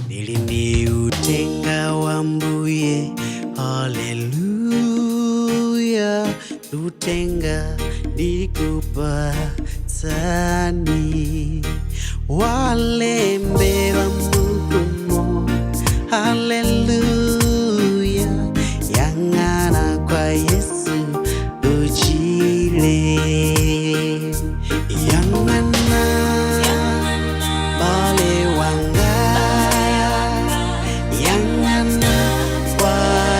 Ndili ndi utenga wa mbuye, haleluya, utenga ndikupatsani, walembera mbukumo, haleluya, yang'ana kwa Yesu uchile, yang'ana bale wanga, yang'ana kwa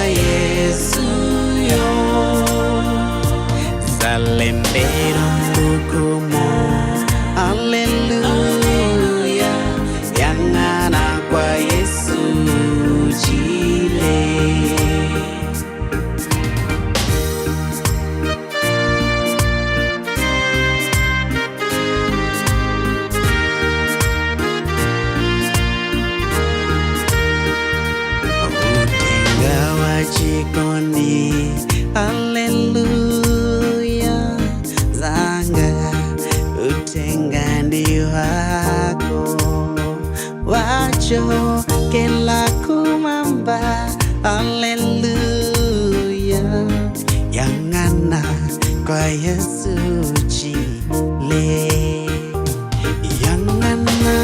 Yesu yo, zalembera mbukumo, haleluya, yang'ana kwa Yesu uchile. Utenga wa chikondi, haleluya, zanga utenga ndi wako wacho kela kumamba, haleluya, yang'ana kwa Yesu chile, yang'ana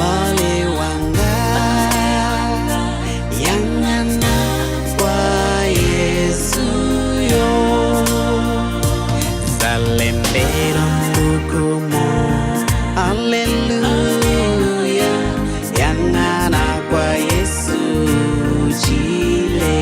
bale wanga, yang'ana kwa Yesu yo, zalembera mbukumo, haleluya, yang'ana kwa Yesu chile.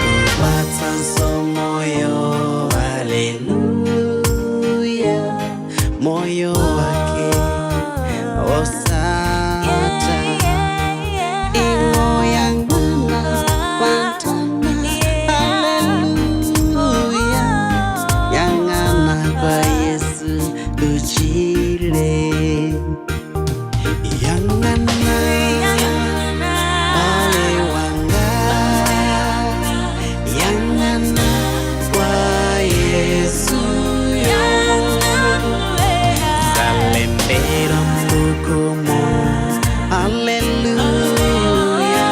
Wakupata moyo, haleluya, moyo wake osata, ingo yang'ana pantana, haleluya, yang'ana kwa Yesu uchile, yang'ana bale wanga, yang'ana kwa Yesu yo, zalembera mbukumo, haleluya,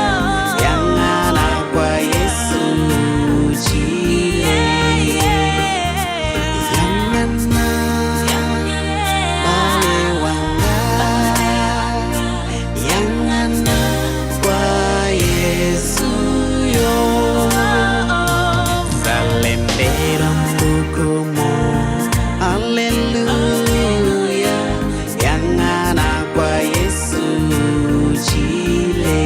yang'ana kwa Yesu chile, yang'ana bale wanga, yang'ana kwa Yesu yo, zalembera mbukumo, haleluya, yang'ana kwa Yesu chile.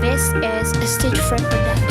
This is a Stage Fright production.